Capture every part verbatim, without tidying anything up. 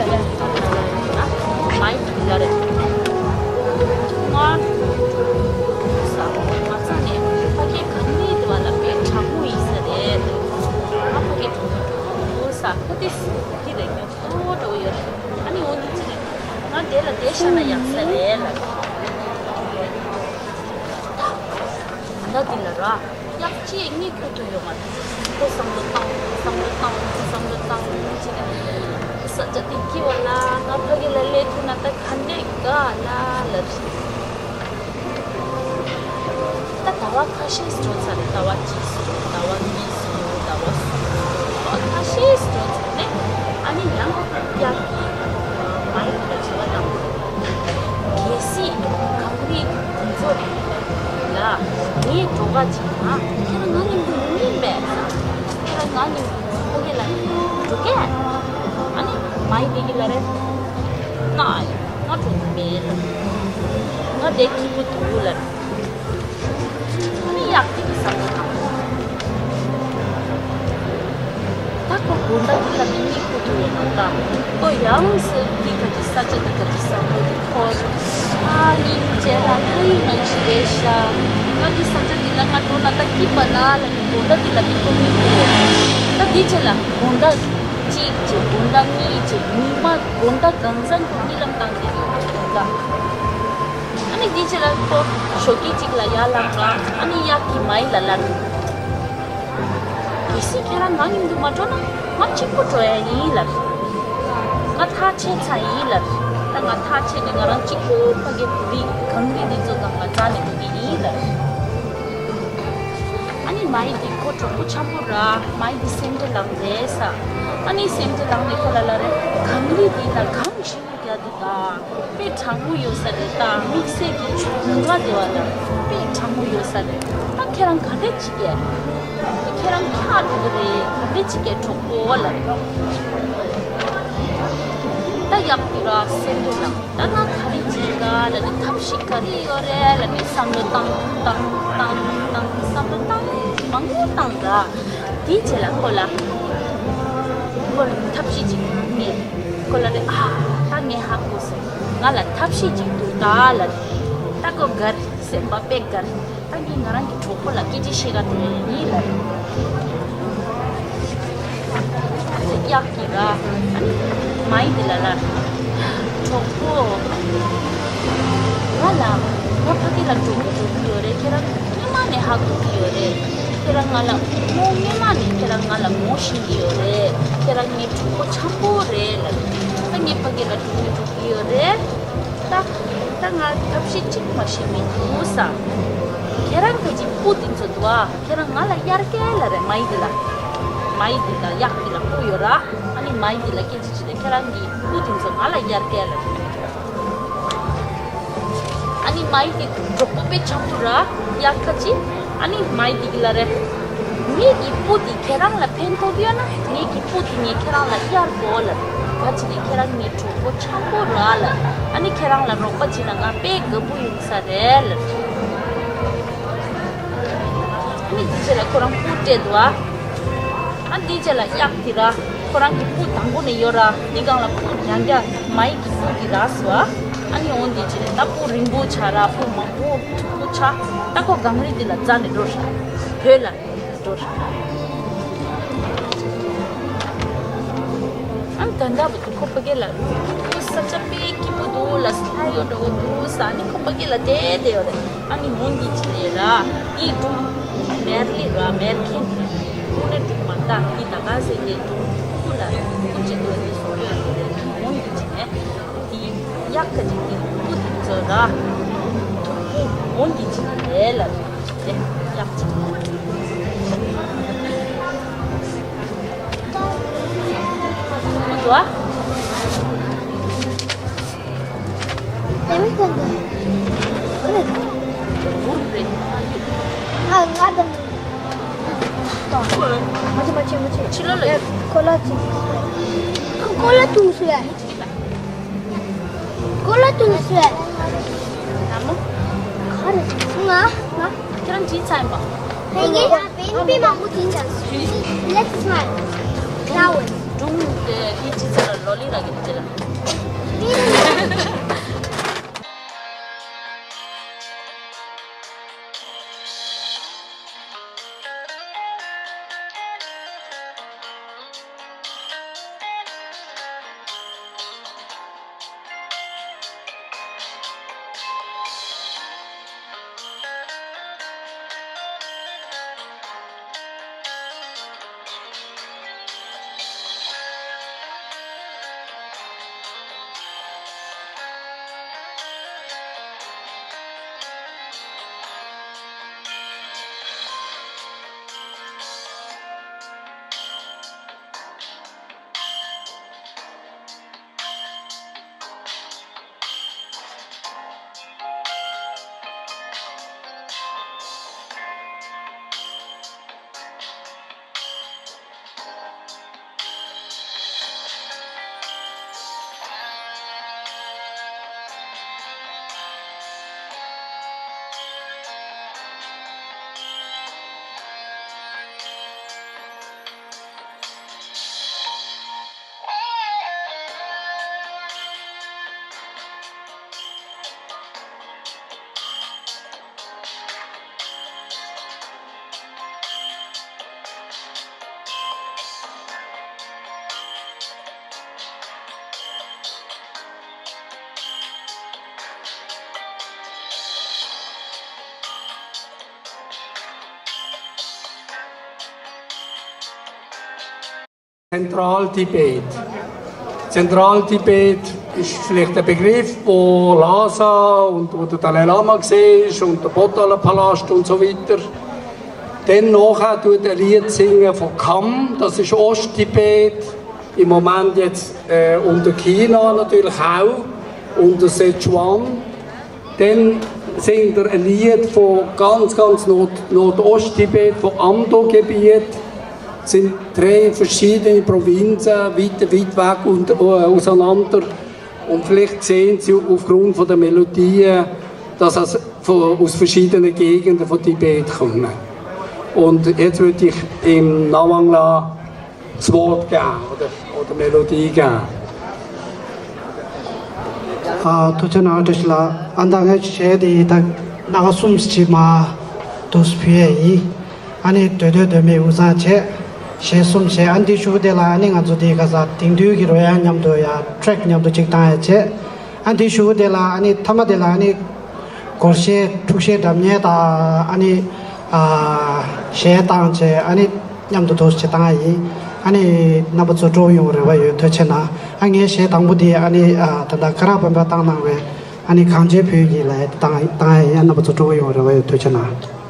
ལ་ཡ་མ་ཡི་ལ་རེད། ང་ས་ང་ཚ་ནས་ཕ་གི་ག་ནི་དེ་བ་ལ་པའི་དྲང་མོ་ཡིན་ས་རེད། ང་ཕ་གི་དྲང་མོ་ས་ཁོ་དེ་སུ་དེ་རེད། ཉོ་ཏོ་འགྲོ་ཡོད། ཨ་ནི་འོ་འདི་ཅི་རེད། ང་དེ་ལ་དེ་ཤ་ན་ཡག་ས་རེད་ལ། ད་འདི་ལ་ར། ཡག་ཅིག་གཉིད་ཁུག་ཏུ་ཡོད་མ་རེད། ཁོ་བསམ་བློ་བཏང་། བསམ་བློ་བཏང་། བསམ་བློ་བཏང་། ཅི་རེད། ས་ཆ་དེ་སྐྱིད་བ་ལ་ང་ཕ་གི་ལ་སླེབས་ཐུབ་ན་ད་ག་འདྲས་དགའ་ལ་ལབ། ད་ཟླ་བ་ཁ་ཤས་འགྲོ་ཚར་རེད། ཟླ་བ་གཅིག་སོང་། ཟླ་བ་གཉིས་སོང་། ཟླ་བ་གསུམ་སོང་། ཟླ་བ་ཁ་ཤས་འགྲོ་ཚར་ནས་ཨ་ནི་ཡང་ཡག་གི་མ་ཡིན་པ་བྱེད་པ་དང་། གལ་སྲིད་གངས་རི་དེ་ཚོ་ལ་ངས་འགྲོ་ག་ཅིག་ན་ཁྱེད་རང་ང་མཉམ་དུ་ཡོང་གི་མེད། ཁྱེད་རང་ང་མཉམ་དུ་ཁོ་གི་ལ་འགྲོ་གས། ཨ་ནི་མ་ཡིན་པའི་གི་ལ་རེད། ང་ང་འགྲོ་གི་མེད་ལ། ང་དེ་སྐྱིད་པོ་འདུག་ལ། ཨ་ནི་ཡག་གི་བསམ་བློ་བཏང་། ད་ཁོ་དགོང་དག་འདི་ལ་མི་གཉིད་ཁུག་ཐུབ་ཡོད་ན་ད། ཁོ་ཡང་སེ་འདི་ག་གི་ས་ཆ་འདི་ག་གི་བསམ་བློ་འདི་འཁོར། ཨ་ནི་རྗེས་ལ་ཁ་ཡིག་ནང་ཞིག་རེད་ཤག་ང་འདི་ས་ཆ་འདི་ལ་ང་འགྲོ་ན་ད་སྐྱིད་པ་ལ་ལ་ནི་དགོང་དག་འདི་ལ་མི་ཁུག་མི་ཁུག་ད་འདི་རྗེས་ལ་དགོང་དག་གཅིག་བྱས། དགོང་དག་གཉིས་བྱས། ཉི་མ་དགོང་དག་གང་བཟང་གི་གཉིད་ལམ་བཏང་གི་ཡོད་དགོང་དག་ཨ་ནི་འདི་ཕྱི་ལ་ཁོ་ཞོགས་ཀས་གཅིག་ལ་ཡར་ལངས་ར། ཨ་ནི་གཡག་གི་མ་ཡི་ལ་ལར། གལ་སྲིད་ཁྱེད་རང་ང་མཉམ་དུ་མ་འགྲོ་ན་ང་གཅིག་པུ་འགྲོ་ཡ་ཡིན་ལབ། ང་ཐག་ཆད་ཚར་ཡིན་ལབ། ད་ང་ཐག་ཆད་ནས་ང་རང་གཅིག་པུ་ཕ་གི་བུ་རིགས་གངས་རི་འདི་ཚོ་དང་ང་རྩ་ནས་འགྲོ་གི་ཡིན་ལབ། ཨ་ནི་མ་ཡི་འདི་ཁོ་གྲོགས་པོ་འཆམ་པོ་ར། མ་ཡི་འདི་སེམས་ཁྲལ་ལངས་རེད་ས། ཨ་ནི་སེམས་ཁྲལ་ལངས་ནས་ཁོ་ལ་ལ་རེད། གངས་རི་འདི་ལ་གངས་ཆེན་པོ་རྒྱག་འདུག་ད། དཔེ་གྲང་མོ་ཡོད་ས་རེད་ད། དམིགས་བསལ་གྱི་ཆུ་མུ་ང་དེ་བ་ལ་དཔེ་གྲང་མོ་ཡོད་ས་རེད། ད་ཁྱེད་རང་ག་འདྲས་བྱེད་ཀྱི། ད་ཁྱེད་རང་ཁ་འགྲོ་གི་རེད། ག་འདྲས་བྱེད་ཀྱི་གྲོགས་པོ་ལ། ད་ཡག་གི་ར་སེམས་ཁྲལ་ལངས། ད་ང་ག་རེ་བྱེད་ག་ལ་ནི་ཐབས་ཤེས་ག་རེ་ཡོད་རེད་ལ་ནི་བསམ་བློ་བཏང་བཏང་བཏང་བཏང་བསམ་བློ་བཏང་མང་པོ་བཏང་ད། དེའི་རྗེས་ལ་ཁོ་ལ་ཁོ་ལ་ཐབས་ཤེས་ཅིག་ངས་ཁོ་ལ་རེ། ཨ་ད་ངས་ཧ་གོ་སོང་། ང་ལ་ཐབས་ཤེས་ཅིག་འདུག་ད་ལ། ད་ཁོ་དགའ་རེད། སེམས་པ་དཔེ་དགའ་རེད། ད་ངས་ང་རང་གི་གྲོགས་པོ་ལ་སྐད་ཆ་བཤད་ག་འགྲོ་ཡ་ཡིན་ལ། གཡག་གི་ར། མ་ཡི་དེ་ལ་ལ། གྲོགས་པོ། ང་ལ་ང་ཕ་གི་ལ་གྲོགས་པོ་གྲོགས་པོ་ཡོད་རེད། ཁྱེད་རང་སྔོན་མ་ནས་ཧ་གོ་གི་ཡོད་རེད། ཁྱེད་རང་ང་ལ་ངོ་སྔོན་མ་ནས་ཁྱེད་རང་ང་ལ་ངོ་ཤེས་ཀྱི་ཡོད་རེད། ཁྱེད་རང་ངའི་གྲོགས་པོ་འཆམ་པོ་རེད་ལ། ད་ངའི་ཕ་གི་ལ་གྲོགས་པོ་གྲོགས་པོ་ཡོད་རེད། ད་ད་ང་ཐབས་ཤེས་གཅིག་མ་ཤེས་མི་འདུག་ས། ཁྱེད་རང་གི་གཅིག་སྤུ་དེ་ཚོ་འདུག་ཨ། ཁྱེད་རང་ང་ལ་གཡར་སྐལ་ལ་རེད། མ་ཡི་དེ་ལ་མ་ཡི་དེ་ལ་གཡག་དེ་ལ་སྤུ་ཡོད་ར། ཨ་ནི་མ་ཡི་དེ་ལ་སྐད་ཆ་ཅི་རེད། ཁྱེད་རང་གི་སྤུ་དེ་ཚོ་ང་ལ་གཡར་སྐལ་ལ་རེད། ཨ་ནི་མ་ཡི་དེ་གྲོགས་པོ་དཔེ་འཆམ་པོ་ར། གཡག་ཁ་ཅིག་ཨ་ནི་མ་ཡི་དེ་གི་ལ་རེད། ངེད་ཀྱི་སྤུ་དེ་ཁྱེད་རང་ལ་ཕན་ཐོགས་ཡོད་ན་ངེད་ཀྱི་སྤུ་དེ་ངས་ཁྱེད་རང་ལ་གཡར་དགོས་ལ། ག་ཅི་ནས་ཁྱེད་རང་ངའི་གྲོགས་པོ་འཆམ་པོ་ར་ལ། ཨ་ནི་ཁྱེད་རང་ལ་རོགས་པ་བྱས་ན་ང་དཔེ་དགའ་པོ་ཡོང་ས་རེད་ལ། ཨ་ནི་དེ་ཕྱི་ལ་ཁོ་རང་སྤུ་སྤྲད་འདུག་ཨ། ཨ་དེ་ཕྱི་ལ་གཡག་དེ་ར་ཁོ་རང་གི་སྤུ་དང་པོ་ནས་ཡོད་ར། དེ་སྒང་ལ་སྤུ་ཡང་བསྐྱར་མ་ཡི་གི་སྤུ་དེ་རག་སོང་ཨ། ཨ་ནི་འོ་དེ་ཕྱི་ལ་ད་སྤུ་རིང་པོ་ཆགས་ར། སྤུ་མང་པོ་མཐུག་པོ་ཆགས། ད་ཁོ་གངས་རི་དེ་ལ་འཛེགས་ནས་འགྲོ་ཤག་བོད་ལ་འགྲོ་ཤག་ཨ་ནི་ད་ འདྲ་བོ་འདུག་ཁོ་ཕ་གི་ལ། ཁོ་ས་ཆ་དཔེ་སྐྱིད་པོ་འདུག་ལ་ས་ཡོད་འགྲོ་གི་འདུག་ས་ནི་ཁོ་ཕ་གི་ལ་བསྡད་བསྡད་ཡོད་རེད། ཨ་ནི་འོང་གི་ཅི་རེད་ལ། འདི་སྒྲུང་མེར་ལི་ར་མེར་ཁེན་ཁོང་ནས་སྒྲུང་མ་ད་འདི་ད་ག་ཟེར་ཏེ་སྒྲུང་ཁུ་ལ་ཁུ་ཅི་འདུག་འདི་སོ་ཡོད་རེད། འོང་གི་ཅི་ནས་འདི་གཡག་ཁ་ཅིག་གི་ཁུ་དེ་ཚོ་ར་འོང་གི་ཅི་རེད་ལ། དེ་གཡག་ཅིག་ཕྱི་ལོགས་ལ་ཡོད། ཁོ་ལ་ཐུག་སོང་ཡ། ཀོ་ལ་ཏུ་སུ་ཡ། ན་མོ། ག་རེ། ང་། ང་། ཁྱེད་རང་བྲིས་ཚར་ཡིན་པ། ཕ་གི་ལ་པེན་པེ་མང་པོ་བྲིས་ཚར་སོང་། Let's smile. Now it's སྒྲུང་དེ་འདི་བྲིས་ཚར་ལ་ལོ་ལི་ར་གི་བྲིས་ལ། Zentraltibet. Zentraltibet ist vielleicht ein Begriff, wo Lhasa und wo der Dalai Lama war und der Potala-Palast und so weiter. Dann nachher tut er ein Lied singen von Kham, das ist Osttibet, im Moment jetzt äh, unter China natürlich auch, unter Sichuan. Dann singt er ein Lied von ganz, ganz Nord-, Nordosttibet, von Amdo-Gebiet. Sind drei verschiedene Provinzen, weit, weit weg und, äh, auseinander. Und vielleicht sehen Sie aufgrund von der Melodie, dass es von, aus verschiedenen Gegenden von Tibet kommen. Und jetzt würde ich im Nawangla das Wort geben oder, oder Melodie geben. ཨ། ཐུགས་རྗེ་གནང་། བཀྲ་ཤིས་ལགས། ཨ་ད་ངས་གཞས་དེ་ད་སྣ་ཁ་གསུམ་ཅིག་མར་དུ་ཕུལ་ཡས་ཡིན། ཨ་ནི་སྡོད་སྡོད་སྡོད་མེད་དབུ་གཙང་བྱས། གཞས་གསུམ་བྱས། ཨ་འདི་གཞུག་དེ་ལ་ཨ་ནི་ང་ཚོ་དེ་ག་ས་དེང་དུས་ཀྱི་རོལ་དབྱངས་མཉམ་དུ་ཡ་ཊེག་མཉམ་དུ་ཅིག་བཏང་ཡས་བྱས། ཨ་འདི་གཞུག་དེ་ལ་ཨ་ནི་མཐའ་མ་དེ་ལ་ཨ་ནི་སྒོར་གཞས་འཁྲུག་གཞས་སྒྲ་སྙན་དང་ཨ་ནི་ཨ་གཞས་བཏང་བྱས། ཨ་ནི་མཉམ་དུ་དུ་བྱེད་སྟངས་ཡིན། ཨ་ནི་རྣམ་པ་ཚོ་སྤྲོ་པོ་ཡོང་རེ་བ་ཡོད། ཐུགས་རྗེ་གནང་། ཨ་ངའི་གཞས་དང་པོ་དེ་ཨ་ནི་ཨ་ད་ལྟ་ཀ་ར་བམ་པ་བཏང་གནང་བའི་ཨ་ནི་གངས་ཅན་བོད་ཡིག་ལ་བཏང་བཏང་ཡ་ཡིན། རྣམ་པ་ཚོ་སྤྲོ་པོ་ཡོང་རེ་བ་ཡོད། ཐུགས་རྗེ་གནང་།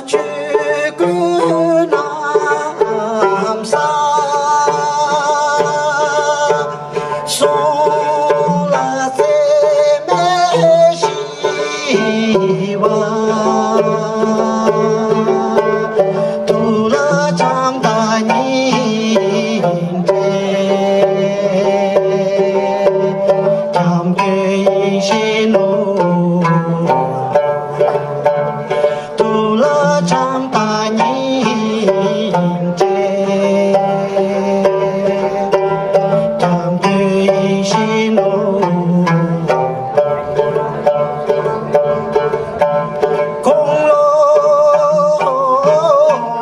ཆོས་སྐུ་རྣམ་གསལ། གསུང་ལ་རྩེ་མེད་ཞི་བ། ཐུགས་ལ་བྱམས་དང་སྙིང་རྗེ། བྱམས་མགོན་ཡིད་བཞིན་ནོར། ཐུགས་ལ་བྱམས་དང་སྙིང་རྗེ། བྱམས་མགོན་ཡིད་བཞིན་ནོར། དགུང་ལོ་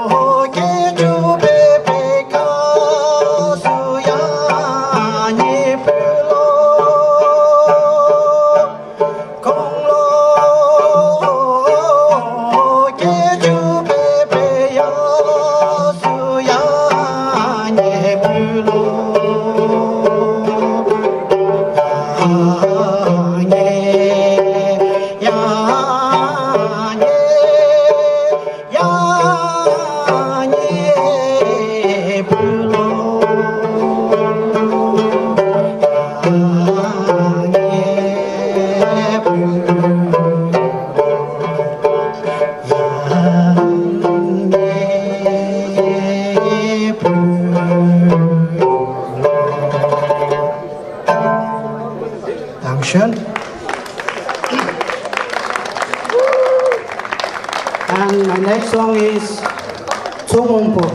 བརྒྱད་ཅུ་ཕེབས་པའི་སྐབས་སུ་ཡང་ཉེ་བོའི་བློ། དགུང་ལོ་བརྒྱད་ཅུ་ཕེབས་པའི་སྐབས་སུ་ཡང་ཉེ་བོའི་བློ། ཡང་ཉེ་ཡང་ཉེ། ཡང་ཉེ་བོའི་བློ། ཡང་ཉེ་བོའི་བློ། ཡང་ཉེ་བོའི་བློ། Dankeschön. And my next song is Tsungmungpo.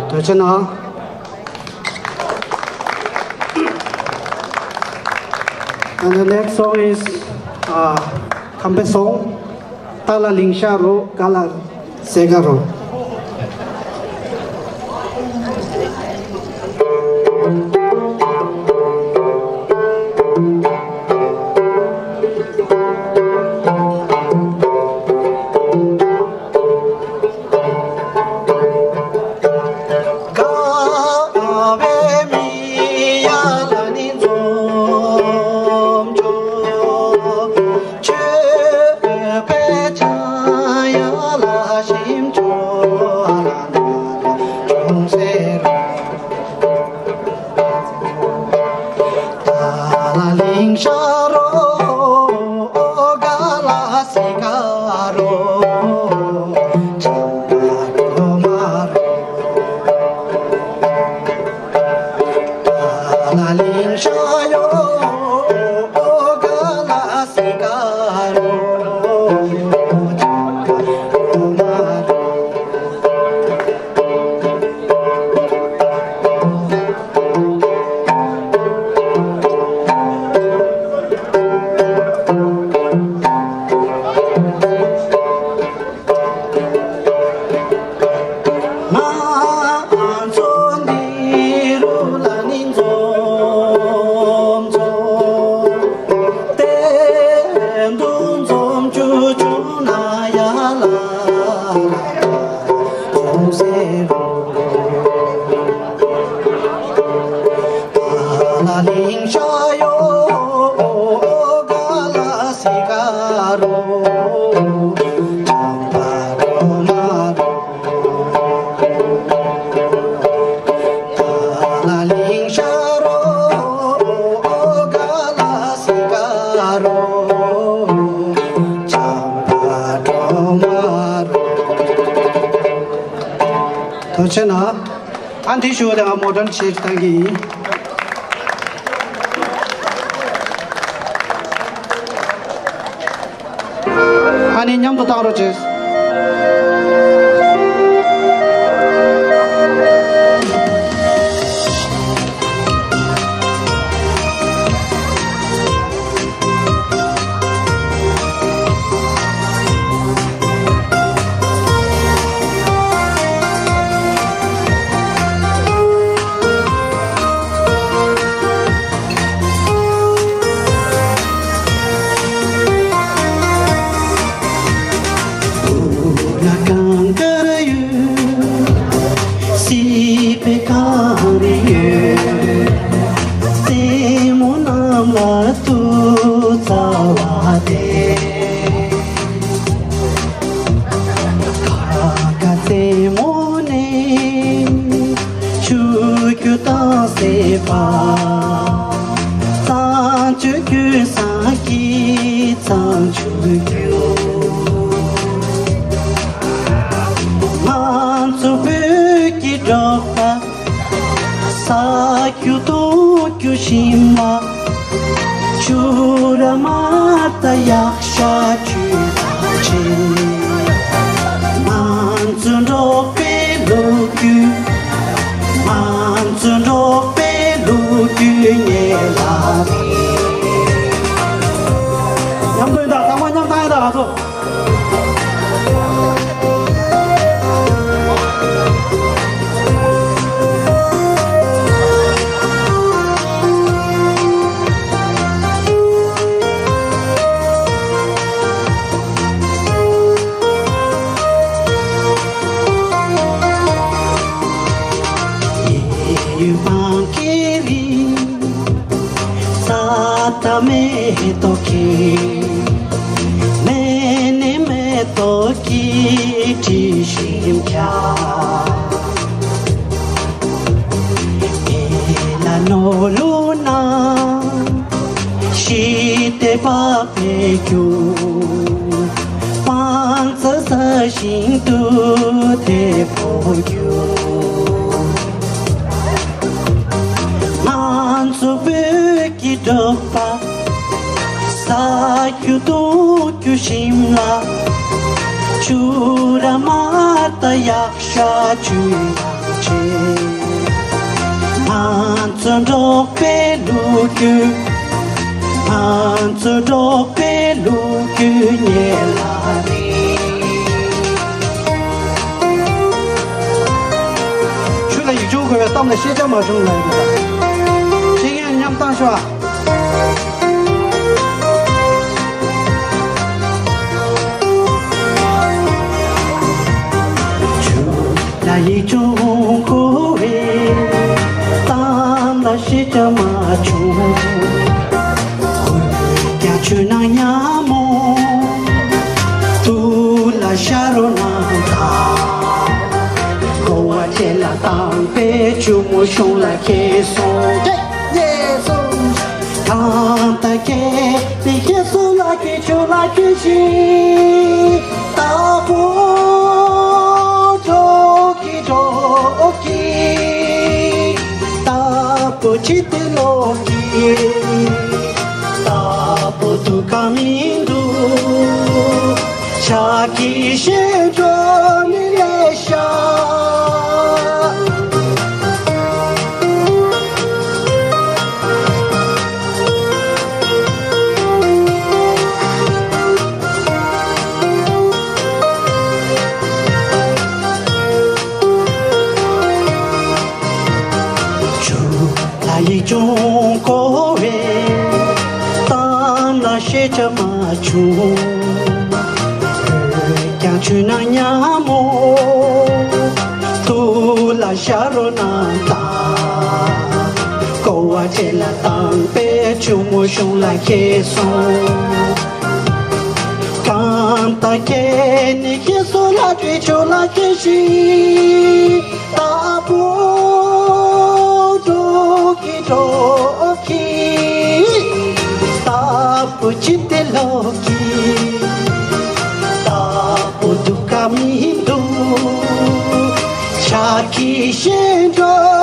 ཐུགས་རྗེ་གནང་། And the next song is, uh, Khampe song. ཏཱ་ལ་ལིང་ཤ་རོ་ག་ལ་སེ་ག་རོ། དགའ་བའི་མིག་ཡར་ལ་ནི་འཛུམ་འཇུག་ཆོས་པའི་ཕྱག་ཡར་ལ་ཞིམ་འཇུག་ལ་ན་ལ་ཅུང་ཟད་རོ། ཏཱ་ལ་ལིང་ཤ་རོ་ག་ལ་སེ་ག་རོ། ཆ་རོ་མ་རོ། ཏཱ་ལ་ལིང་ཤ་ཡོ་ག་ལ་སེ་ག་རོ། ཆ་རོ་མ་རོ། ང་ཚོ་ འདི་ཞུ་བ་དང་མོ་ཌན་ཆེ་བཏང་གི་ཡིན། ཨ་ནི་མཉམ་དུ་བཏང་རོགས་བྱེད། སྲིད་པའི་གངས་རི་ཡོད། རྩེ་མོ་གནམ་ལ་གཏུགས་ཚར་བ་དེ། ཁ་ཁ་རྩེ་མོ་ནས་ཆུ་རྒྱུན་བཏང་སྲིད་པ། གཙང་ཆུ་རྒྱུན་བཟང་གི་གཙང་ཆུ་རྒྱུན། ང་ཚོ་བོད་ཀྱི་འབྲོག་པ། ས་རྒྱུ་རྡོ་རྒྱུ་ཞིང་པ། ཆུ་ར་མ་ད་ཡག་ཤ་ཆུ་དང་ཆེ། ང་ཚོ་འབྲོག་པའི་ལོ་རྒྱུས། ང་ཚོ་འབྲོག་པའི་ལོ་རྒྱུས་ཉེ་ལ་རེད། མཉམ་དུ་ཡིན་ད། ཚང་མ་མཉམ་ཐང་ཡིན་ད། ང་ཚོ། ཡུལ་སྤང་གི་རི། ས་མཐའ་མེ་ཏོག་གི། མེ་ནས་མེ་ཏོག་གི་དྲི་ཞིམ་ཁྱབ། ཨེ་ལ་ནོར་ལུག་ན། ཞི་བདེ་འཕགས་པའི་རྒྱུ། སྤང་རྩྭ་ཟ་ཞིང་དུ་དེ་ཕོ་རྒྱུ། ང་ཚོ་བོད་ཀྱི་འབྲོག་པ། ས་རྒྱུ་རྡོ་རྒྱུ་ཞིང་ལ། ཆུ་ར་མ་ད་ཡག་ཤ་ཆུ་ཡང་ཆེ། ང་ཚོ་འབྲོག་པའི་ལོ་རྒྱུས། ང་ཚོ་འབྲོག་པའི་ལོ་རྒྱུས་ཉེ་ལ་རེད། ཆོས་ལ་ཡིག་ཆུང་དགོས་པའི་གཏམ་ལ་ཤེས་བྱ་མ་བྱུང་ལ་ཡིན་པ། ཤེས་མཁན་མཉམ་བཏང་ཤོག་ཨ། ཆུ་ལ་ཡིག་ཆུང་དགོས་པའི་གཏམ་ལ་ཤེས་བྱ་མ་བྱུང་། ཀྱང་ཆུ་ནང་ཉ་མོ། དུག་ལ་ཤ་རོ་ནང་དང་། ཀོ་བ་ཆེ་ལ་དང་པའི་ཆུ་མོ་གཞུང་ལ་ཁྱེར་སོང་། ཁྱེར་སོང་། གང་ལྟར་ཁྱེད་ནི་ཁྱེད་སོང་ལ་ཁྱེད་ཆུ་ལ་ཁྱེད་ཤི། ད་པོ་འགྲོ་གི་འགྲོ་གི། ད་པོ་ཅི་ཏི་ལོ་གི། ད་པོ་དུ་ཀ་མི་འདུག་ཤ་གི་ཤེས་འགྲོ་ནི་ལས་ཤ། ཆུ་ལ་ཡིག་ཆུང་དགོས་པའི་གཏམ་ལ་ཤེས་བྱ་མ་བྱུང་། ཀྱང་ཆུ་ནང་ཉ་མོ། དུག་ལ་ཤ་རོ་ནང་དང་། ཀོ་བ་ཆེ་ལ་དང་པའི་ཆུ་མོ་གཞུང་ལ་ཁྱེར་སོང་། གང་ལྟར་ཁྱེད་ནི་ཁྱེད་སོ་ལ་དྲི་ཆུ་ལ་ཁྱེད་ཤི། ད་པོ་འགྲོ་གི་འགྲོ་གི། ད་པོ་ཅི་ཏི་ལོ་གི། ད་པོ་དུ་ཀ་མི་འདུག་ཤ་གི་ཤེས་འགྲོ།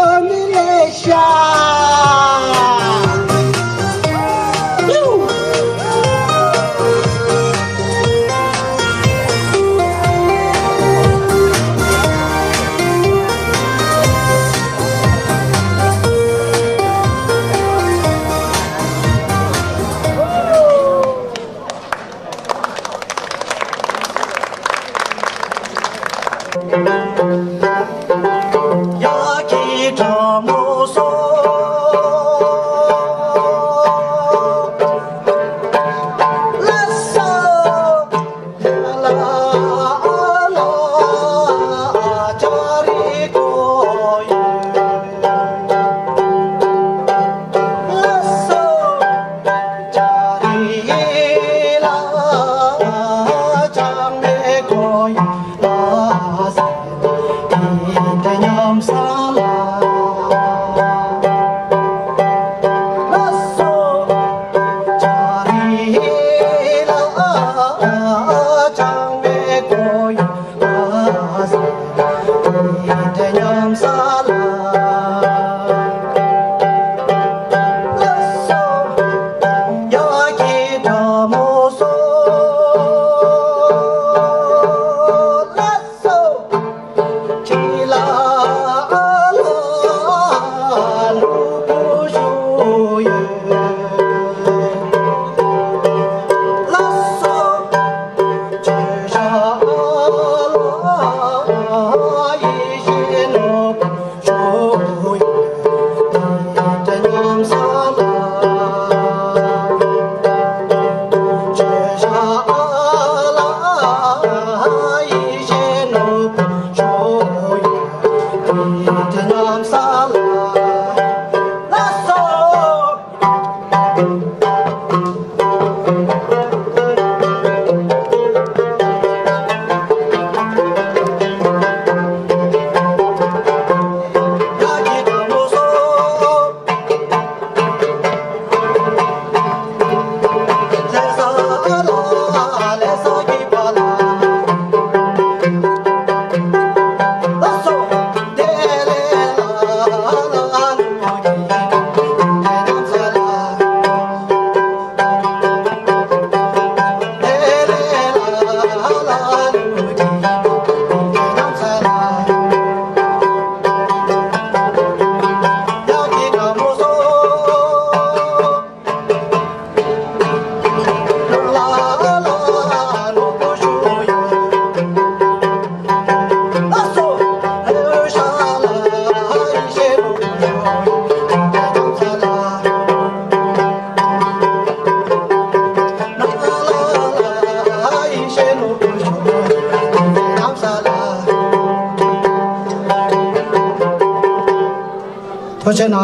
ཐུགས་རྗེ་གནང་།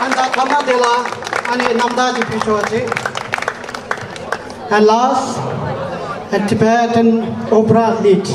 ཨ་ནི་ད་ཐ་མ་དེ་ལ་ཨ་ནི་རྣམ་ཐར་ཅིག་ཕུལ་ཆོག་ཅིག And last, a Tibetan opera lead.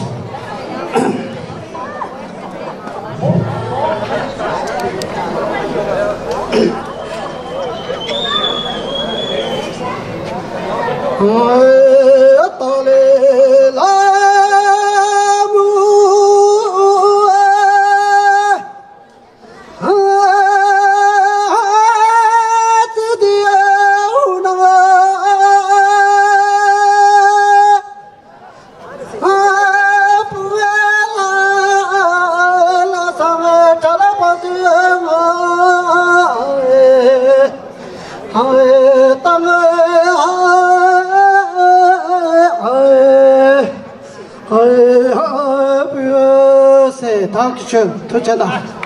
ཐུགས་རྗེ་གནང་།